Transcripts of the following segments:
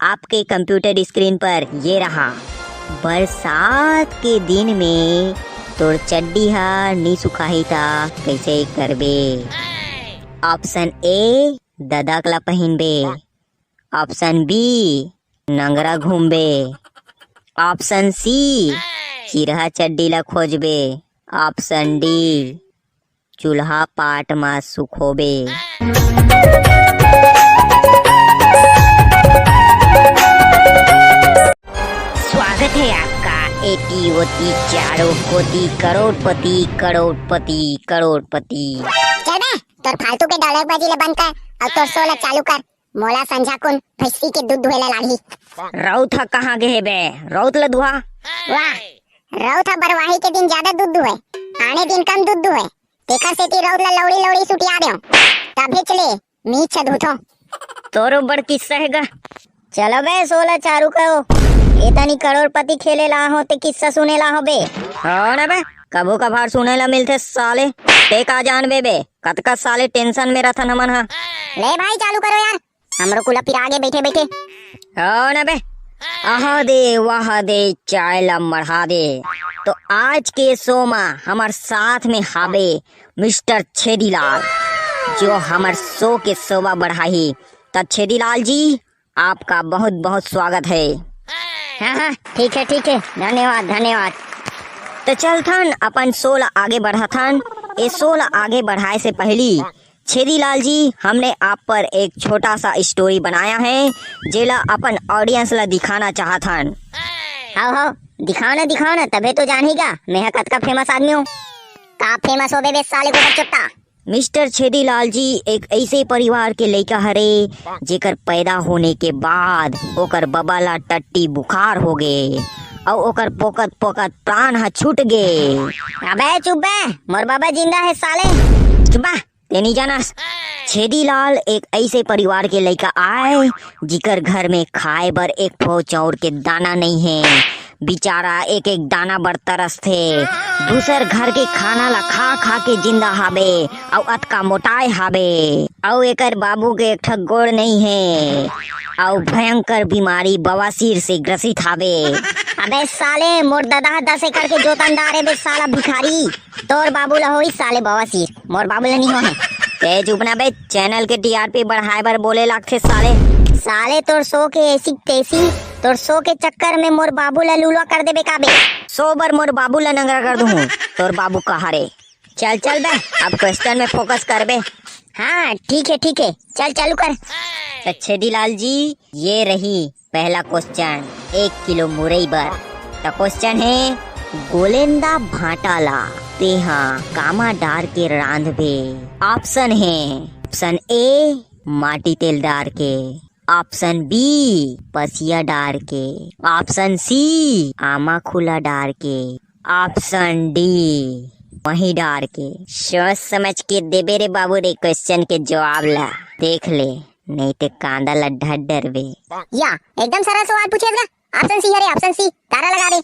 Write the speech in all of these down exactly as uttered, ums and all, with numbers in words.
आपके computer screen पर ये रहा। बरसात के दिन में तोर चड्डी ह नी सुखाही त कइसे करबे? ऑप्शन ए, ददक ला पहिनबे। ऑप्शन बी, नंगरा घूमबे। ऑप्शन सी, चिरहा चड्डी ला खोजबे। ऑप्शन डी, चूल्हा पाट मा सुखोबे। स्वागत है आपका एती ओती चारों कोती, करोड़पति, करोड़पति, करोड़पति। चल बे, तोर फालतू के dialogue बाजी ले बंद कर अउ तोर show ला चालू कर। मोला संझा कुन भैंसी के दूध दुहे ला लागही। रउत ह कहाँ गे हे बे? रउत ल दुहा। वाह, रउत ह बरवाही के दिन ज्यादा दूध दुहे, आने दिन कम दूध दुहे। तेकर सेती रउत ल लौड़ी लौड़ी सुटिया देव। तभेच ले मीच धुथो। तोरो बड़ किस्सा हे गा। चलो बे, show ला चालू करो। ए तनी करोड़पति खेले ला हो ते किस्सा सुने ला हो बे। हो ना बे, कभू कभार सुने ला मिलथे साले। ते का जानबे बे, कतका साले tension में रथन हमन हा। ले भाई, चालू करो यार, हमरो कुला पिरा गे बैठे बैठे। हो ना बे, आहा दे, वाह दे, चाय ला मढ़ा दे। तो आज के show मा हमर साथ में हाबे मिस्टर छेदीलाल, जो हमर show के शोभा बढ़ाही। त छेदीलाल जी, आपका बहुत बहुत स्वागत है। हाँ, हाँ, ठीक है, ठीक है, धन्यवाद, धन्यवाद। तो चलथन, अपन show ला आगे बढ़ाथन। ए show ला आगे बढ़ाए से पहली, छेदीलाल जी, हमने आप पर एक छोटा सा story बनाया है, जेला अपन audience ला दिखाना चाहत हन। हाव, हाव, दिखाओ ना, दिखाओ ना, तभे तो जानही गा, मैं हा कतका famous आदमी हूँ। का famous होबे बे साले गोबर चुट्टा? मिस्टर छेदीलाल जी एक ऐसे परिवार के लइका हरे, जेकर पैदा होने के बाद ओकर बबा ला टट्टी बुखार हो गे, अउ ओकर पोकत पोकत प्राण ह छूट गे। अबे चुप बे, मोर बबा जिंदा हे साले। चुप बे, ते नी जानस। छेदीलाल एक ऐसे परिवार के लइका आय, जिकर घर में खाए बर एक ठो चाउर के दाना नहीं है। बेचारा एक एक दाना बर तरसथे। दूसर घर के खाना ला खा खा के जिंदा हाबे, अउ अतका मोटाए हाबे। अउ एकर बाबू के एक ठक गोड़ नहीं है, अउ भयंकर बीमारी बवासीर से ग्रसित हाबे। अबे साले, मोर ददा ह दस एकड़ के जोतनदार हे बे साला भिखारी। तोर बाबू ला होई साले बवासीर, मोर बाबू ला नहीं हो है। ते चुप ना बे, channel के T R P बढ़ाए बर बोले लागथे साले। साले तोर show के ऐसी तैसी, तोर show के चक्कर में मोर बाबू ला लूलवा कर देबे का बे? Show बर मोर बाबू ला नंगरा कर दूहूं, तोर बाबू कहा रे। चल चल बे, अब question में focus कर बे। हाँ ठीक है ठीक है, चल चालू कर। तो छेदीलाल जी, ये रही पहला question, एक किलो मुरई बर। त question हे, गोलेंदा भांटा ला तेहा कामा डार के रांधबे? Option हे, option A, माटी तेल डार के, option B, पसिया डार के, option C, आमा खुला डार के, option D, मही डार के। सोच समझ के देबे रे बाबू रे question के जवाब ला, देख ले। नहीं ते कांदा ला ढड्डर बे। या, एकदम सरल सवाल पूछे ना। Option C हरे, option C, तारा लगा दे।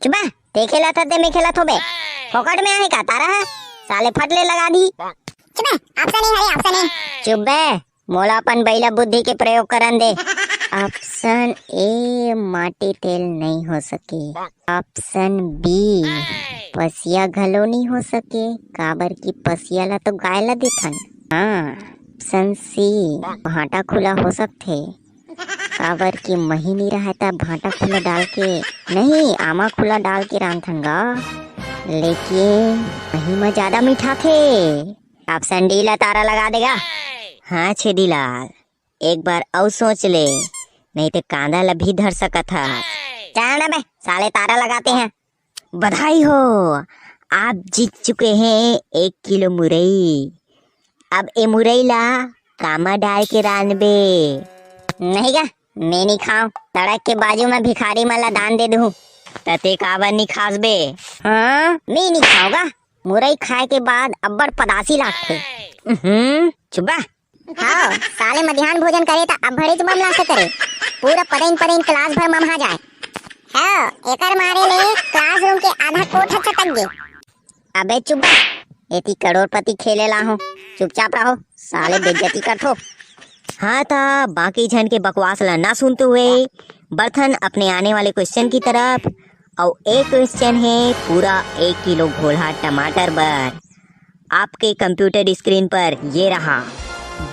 चुप बे, ते खेलत हस ते मैं खेलत हों बे। फोकट में आहे का तारा है? साले फट ले लगा दी। चुप बे, option A हरे, option A। चुप बे, मोला अपन बइला बुद्धि के प्रयोग करन दे। Option A, माटी तेल नहीं हो सके। Option B, पसिया घलो नहीं हो सके, काबर कि पसिया ला तो गाय ला देथन। हाँ, option C, भांटा खुला हो सकथे, काबर कि मही नी रहय त भांटा खुला डाल के, नहीं, आमा खुला डाल के रांधथन गा, लेकिन मही म ज्यादा मिठाथे। Option D ला तारा लगा दे गा। हाँ छेदीलाल, एक बार अउ सोच ले, नहीं तो कांदा ला भी धर सकत ह। जान बे, साले तारा लगाते हैं। बधाई हो, आप जीत चुके हैं एक किलो मुरई। अब ए मुरई ला कामा डार के रांधबे? नहीं गा, मैं नहीं खाऊं। सड़क के बाजू में भिखारी मन ला दान दे दूं। त ते काबर नहीं खास बे? हाँ, मैं नहीं खाऊंगा। मुरई खाए के बाद अब्बड़ पदासी लागथे। उहुं, चुप बा। हाँ, साले मध्यान्ह भोजन करे त अब्बड़ेच मम नाश्ता करे। पूरा पदइन पदइन class भर ममहा जाए। हाँ, एकर मारे ले classroom के आधा कोठा चटक गे। अबे चुप बा, एती करोड़पति खेले ला हो, चुपचाप रहो, साले बेइज्जती करथो। हाँ, त बाकी झन के बकवास ला ना सुनते हुए बढ़थन अपने आने वाले क्वेश्चन की तरफ। अउ एक क्वेश्चन है पूरा एक किलो घोलहा टमाटर बर। आपके कंप्यूटर स्क्रीन पर ये रहा,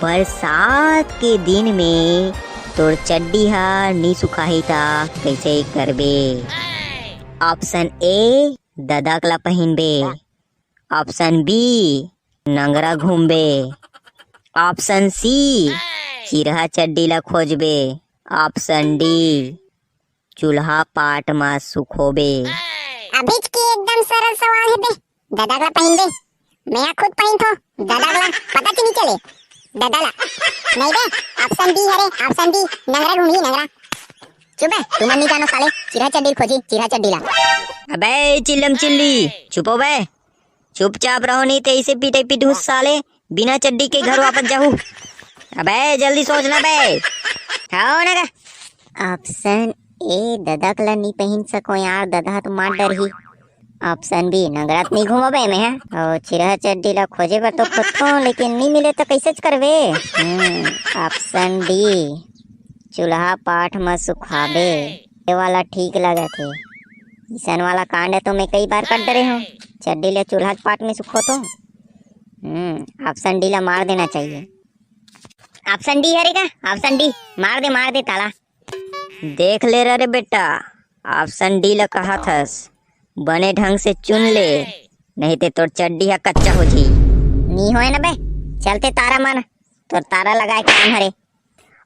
बरसात के दिन में तोर चड्डी हा नी सुखाही त कैसे करबे? ऑप्शन ए, ददक ला पहिनबे। ऑप्शन बी, नंगरा घूमबे। ऑप्शन सी, चिरहा चड्डी ला खोजबे। ऑप्शन डी, चूल्हा पाट मा सुखोबे। अभिच के एकदम सरल सवाल हे बे, ददक ला पहिनबे। मैं खुद पहिनथो ददक ला, पता कि नहीं चले ददा ला। नहीं बे, ऑप्शन बी हरे, ऑप्शन बी, नंगरा घूमही नंगरा। चुप बे, तुमन नहीं जानो साले, चिरहा चड्डी खोजी, चिरहा चड्डी ला। अबे चिल्लम चिल्ली, चुप हो बे, चुपचाप रहो, नहीं तो ऐसे पीटे पीटूं साले, बिना चड्डी के घर वापस जाहू। अबे जल्दी सोच ना बे। हाव ना का? ऑप्शन ए, ददक ला नी पहिन सको यार, ददा तो मार डरही। ऑप्शन बी, नंगरा त नी घूमबे मैं हा। अउ चिरहा चड्डी ला खोजे बर तो खोजथों, लेकिन नी मिले तो कैसे करबे? हम्म, ऑप्शन डी, चूल्हा पाट म सुखाबे। ये वाला ठीक लगत हे। इसन वाला कांड तो मैं कई बार कर डरे हूँ। चड्डी ले चूल्हा के पाट में सुखोथों। हम्म, ऑप्शन डी ला मार देना चाहिए। ऑप्शन डी हरे का? ऑप्शन डी, मार दे, मार दे ताला। देख ले रे बेटा, ऑप्शन डी ला कहा थस, बने ढंग से चुन ले, नहीं ते तोर चड्डी हा कच्चा हो जी। नी होए ना बे, चलते तारा मन, तोर तारा लगाए काम हरे।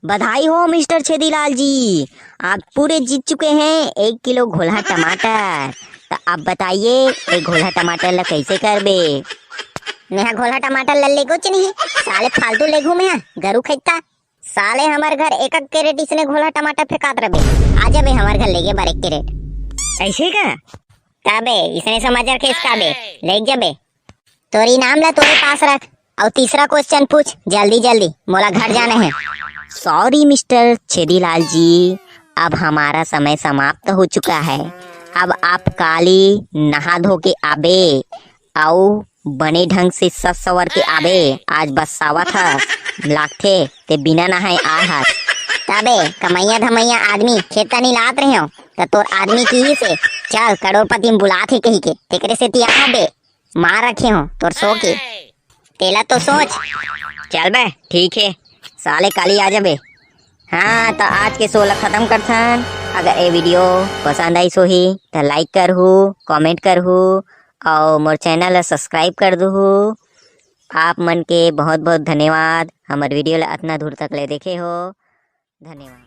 बधाई हो मिस्टर छेदीलाल जी, आप पूरे जीत चुके हैं एक किलो घोलहा टमाटर। तो आप बताइए, एक घोलहा टमाटर ला कैसे करबे? मेहा घोलहा टमाटर ला लेगोच नहीं, साले फालतू लेगू मेहा, गरु खैता। साले हमर घर एक एक कैरेट इसने घोलहा टमाटर फेंकात रबे। आ जाबे हमर घर लेगे बर एक कैरेट। ऐसे का? काबे, इसने समझ रखे इसका बे, ले जाबे। तोर इनाम ला तोरे पास रख, अउ तीसरा क्वेश्चन पूछ जल्दी जल्दी, मोला घर जाना है। सॉरी मिस्टर छेदीलाल जी, अब हमारा समय समाप्त हो चुका है। अब आप काली नहा धो के आबे, अउ बने ढंग से सज सवर के आबे। आज बरसावत ह, लागथे ते बिना नहाए आए हस। तबे कमैया धमैया आदमी खेत नी लात रहे हो, त तोर आदमी की ही से, चल करोड़पति में बुलात हे कही के, तेकरे सेती आए बे। मार रखे हो तोर सो के, तेला तो सोच। चल बे, ठीक है, साले काली आ जाबे। हाँ, तो आज के शो ला खत्म करथन। अगर ये वीडियो पसंद आइस होही, तो लाइक करहू, कमेंट करहू, अउ मोर चैनल ला सब्सक्राइब कर दूहू। आप मन के बहुत बहुत धन्यवाद, हमर वीडियो ला अतना दूर तक ले देखे हो, धन्यवाद।